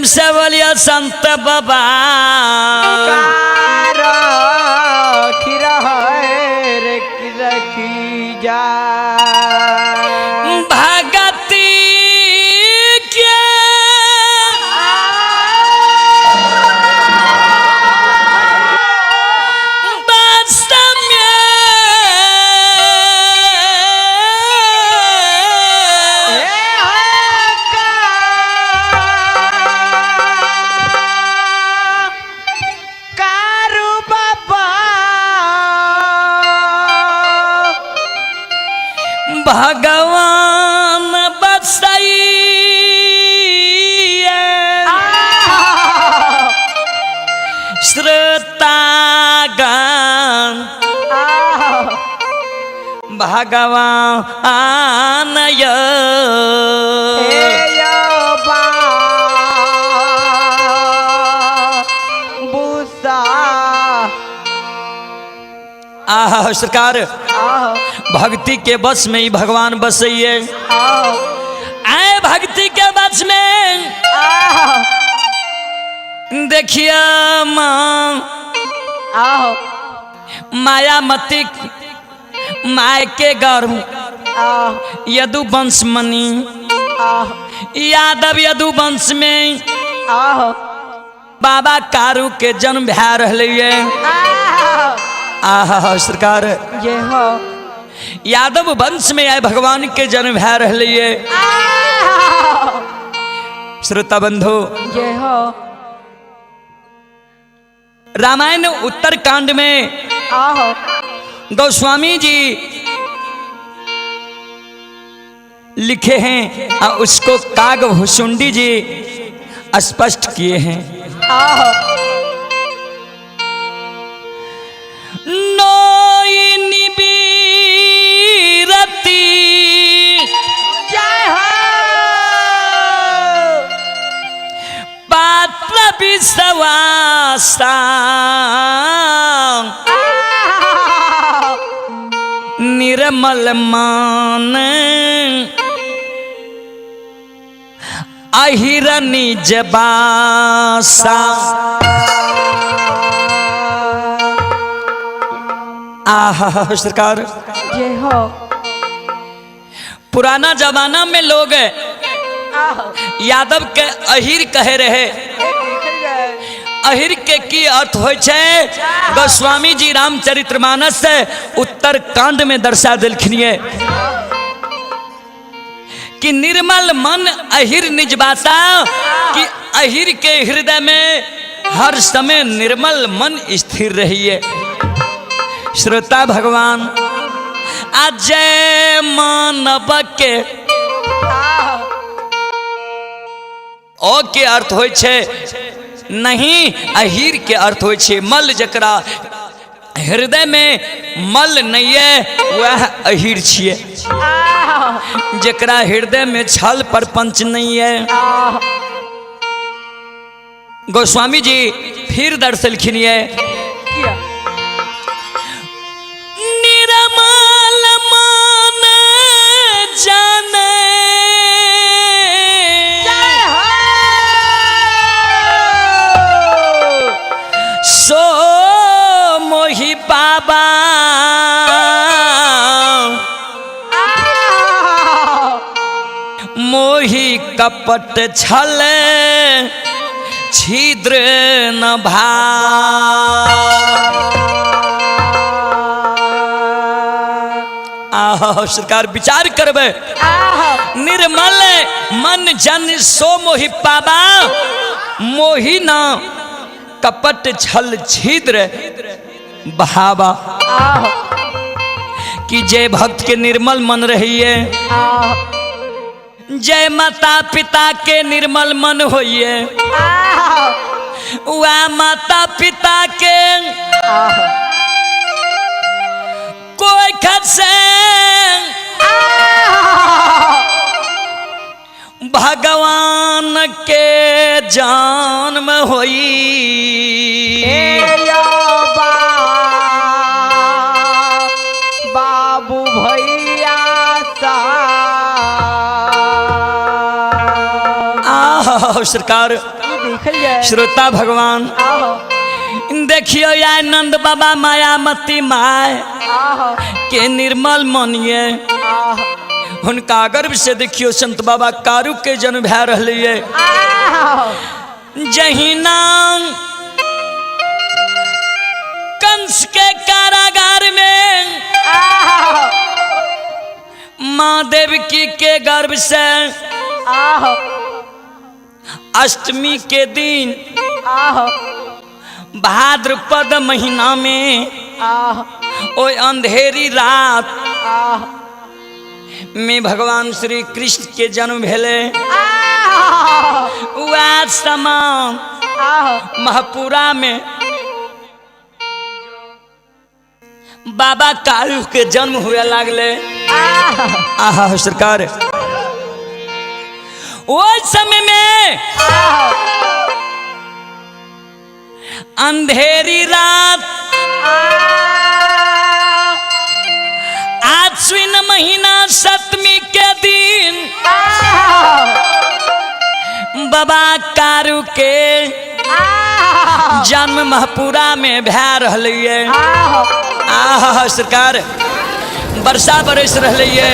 प्रेम से बोलिए संत बाबा। भगती के बस में भगवान बसैया श्रोतागण भगवान यो आह सरकार, भक्ति के बस में ही भगवान बसैये। आए भक्ति के बस में देखिए माँ मायामती my के गर्भ यदुवंश मनी यादव यदुवंश में बाबा कारू के जन्म भै रहे। आह सरकार, यादव वंश में आए भगवान के जन्म भै रहे। श्रोता बंधु, रामायण उत्तरकांड में गोस्वामी जी लिखे हैं और उसको कागभूषुंडी जी स्पष्ट किए हैं। नोई निबीरती पात्र विश्वासा निर्मल मान अहिरनी जबासा। आह सरकार, पुराना जमाना में लोग यादव के अहिर कहे रहे। अहिर के की अर्थ हो छे? गोस्वामी जी रामचरितमानस उत्तर कांड में दर्शा दिलखिन कि निर्मल मन अहिर निजबासा, कि अहिर के हृदय में हर समय निर्मल मन स्थिर रहिए। श्रोता भगवान अजय मानव के ओ के अर्थ हो छे नहीं, अहिर के अर्थ हो छे मल। जकरा हृदय में मल नहीं है वह अहिर छिए। जकरा हृदय में छल परपंच नहीं है। गोस्वामी जी फिर दर्शलखिन है निर्मल मन जाने सो मोहि बाबा मोहि कपट छल छिद्र न भा। आह सरकार विचार करबे। निर्मल मन जन सो मोहि पाबा मोहि न कपट छल छिद्र भावा। कि जय भक्त के निर्मल मन रहिए, जय माता पिता के निर्मल मन होइए, वह माता पिता के कोई खसे भगवान के जन्म होई। बाबू भैया सा। आह सरकार, देखल जाए। श्रोता भगवान आहो। देखियो या नंद बाबा मायामती my आहो। के निर्मल मन ये आहो। हुनका गर्भ से देखियो संत बाबा कारू के जन्म भए रहले। आहो। जहिना कंस के कारागार में आहो। माँ देवकी के गर्भ से आहो। अष्टमी के दिन आहो। भाद्रपद महीना में आहो। ओय अंधेरी रात आहो। में भगवान श्री कृष्ण के जन्म भेले। आहो। वह समान आहो। महपुरा में बाबा कारू के जन्म हुए लागले। आहो। आहा सरकार ओहि समय में आहो। अंधेरी रात आश्विन महीना सप्तमी के दिन आहो। बाबा कारू के आहो। जन्म महपुरा में भए रहले। आहो। आहा सरकार वर्षा बरस रहले,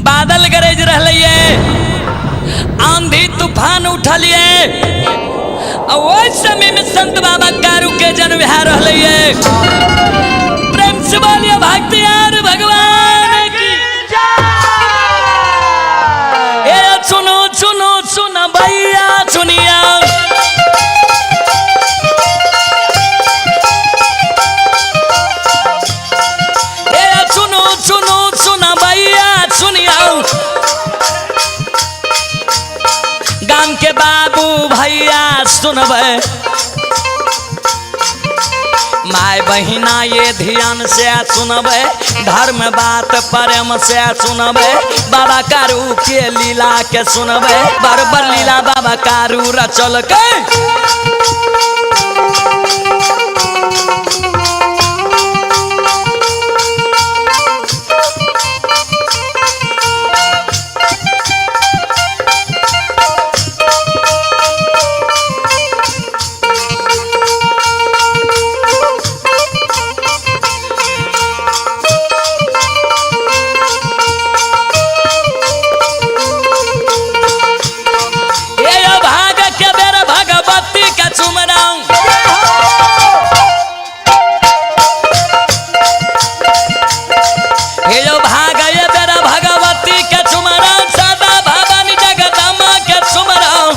बादल गरज रहले, आंधी तूफान उठलिए। ओहि समय में संत बाबा कारू के जन्म भए रहले। प्रेम से बोलिए भक्तियार भगवान की। जय। ए सुनो सुनो सुन भैया सुनिया, ए सुनो सुनो सुन भैया सुनिया, गाम के बाबू भैया सुनबै, my बहिना ये ध्यान से सुनबै, धर्म बात प्रेम से सुनबै, बाबा कारू के लीला के सुनबै, बरबर लीला बाबा कारू रचल के। ए यो भाग के बेर भगवती के चुमराऊं, हे यो भाग ये बेर भगवती के चुमराऊं, सदा भवानी जगदम्बा के चुमराऊं।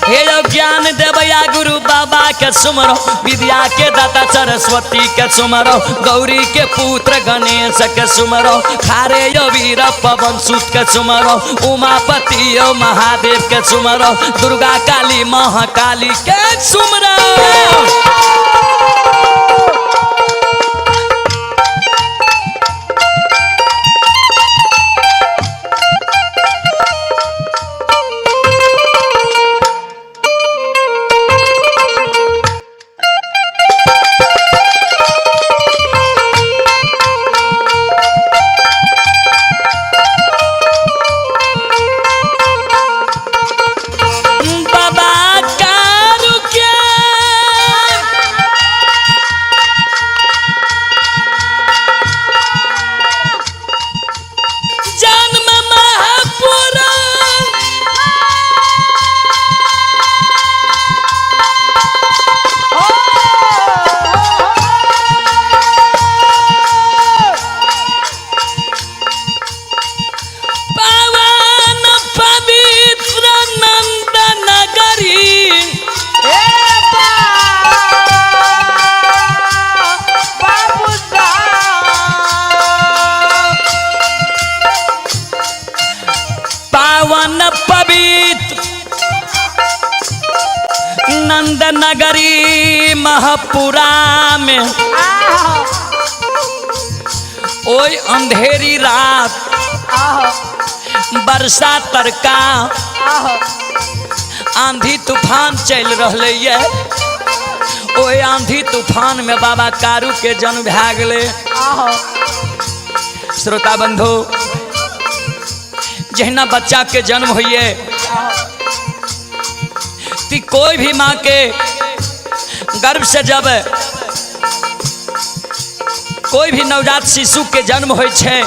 हे यो ज्ञान देवया गुरु बाबा के सुमरो, विद्या के दाता सरस्वती के सुमरो, गौरी के पुत्र गणेश के सुमरो, खारे यो वीर पवन सुत के सुमरो, उमापति यो महादेव के सुमरो, दुर्गा काली महाकाली के सुमरो। बाबा कारू के जन्म महापुरा पावन पवित्र नंद नगरी ए बाबू साहब। पावन पवित्र नंद नगरी महापुरा में आहो। ओय अंधेरी रात आहो। वर्षा तरका आहो। आंधी तूफान चल रहले ये। ओय आंधी तूफान में बाबा कारू के जन्म भए गेलै। आहो। श्रोता बंधु जहिना बच्चा के जन्म होइए ती कोई भी माँ के गर्भ से जब कोई भी नवजात शिशु के जन्म होइ छै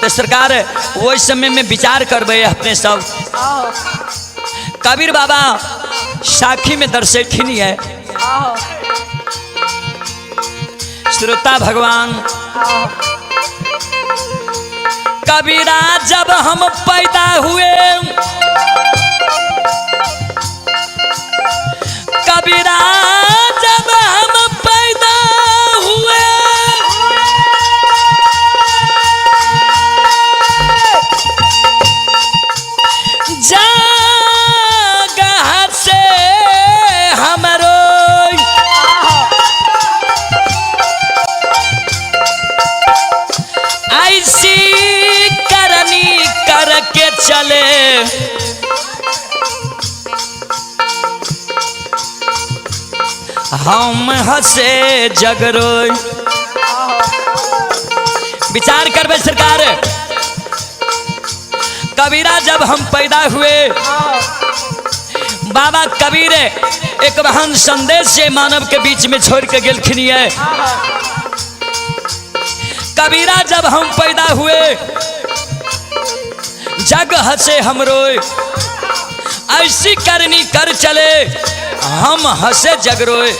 तो सरकार ओहि समय में विचार करबै अपने सब। कबीर बाबा साखी में दर्शेखिन है। श्रोता भगवान, कबीरा जब हम पैदा हुए, कबीरा जब हम पैदा हुए, जगह से हमरो ऐसी करनी करके चले, हम हंसे जगरोई। विचार करबे सरकार, कबीरा जब हम पैदा हुए, बाबा कबीर एक महान संदेश से मानव के बीच में छोड़ के गेलखिन है। कबीरा जब हम पैदा हुए, जग हंसे हम रोए, ऐसी करनी कर चले, हम हंसे जग रोए।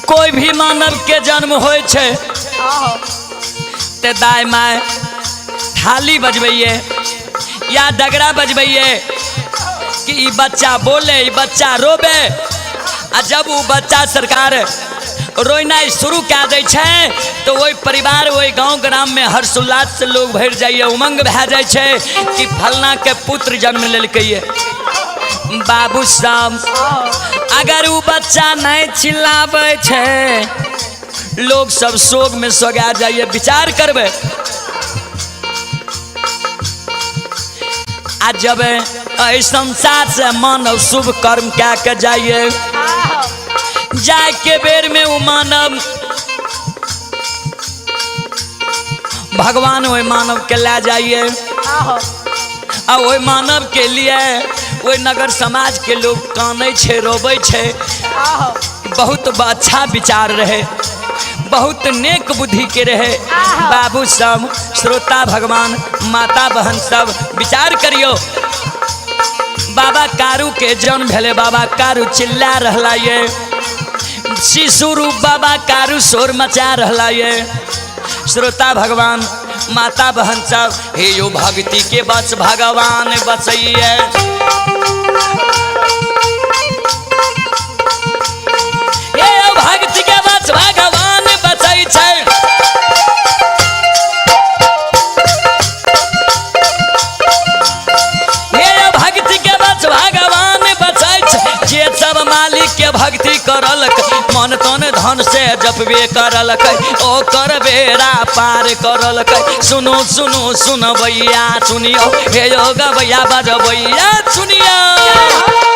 कोई भी मानव के जन्म होय छै ते दाय my थाली बजबैये या डगरा बजबैये कि ई बच्चा बोले, ई बच्चा रोबे। आ जब वो बच्चा सरकार रोनाइ शुरू कए दै छै तो वही परिवार, वही गांव ग्राम में हर्षोल्लास से लोग भरि जाइए, उमंग भए जाइ छै कि फलना के पुत्र जन्म लेलकै। बाबू साहब, अगर वो बच्चा नहीं चिल्लाबै छै, लोग सब शोक में सोगा जाइए। विचार करबै, आ जब एहि संसार से मानव शुभ कर्म कए के जाइए, जाय के बेर में वो मानव भगवान ओहि मानव के ले जाइए, आ ओहि मानव के लिए ओहि नगर समाज के लोग कानै छै, रोबै छै। बहुत अच्छा विचार रहे, बहुत नेक बुद्धि के रहे। बाबू सब, श्रोता भगवान, माता बहन सब विचार करियो। बाबा कारू के जन्म भेले, बाबा कारू चिल्ला रहला ये, शिशु रूप बाबा कारू शोर मचा रहला ये। श्रोता भगवान, माता बहन सब, हे यो भक्ति के बस भगवान बसैये, हे यो भक्ति के बस भगवान बसै छै। हे यो भक्ति के बस भगवान बसै छै। जे सब मालिक के भक्ति करलक, मन तन धन से जपबे करलक, ओकर बेड़ा पार करलक। सुनो सुनो सुनबैया सुनियो, हे यो गबैया बजबैया सुनियो।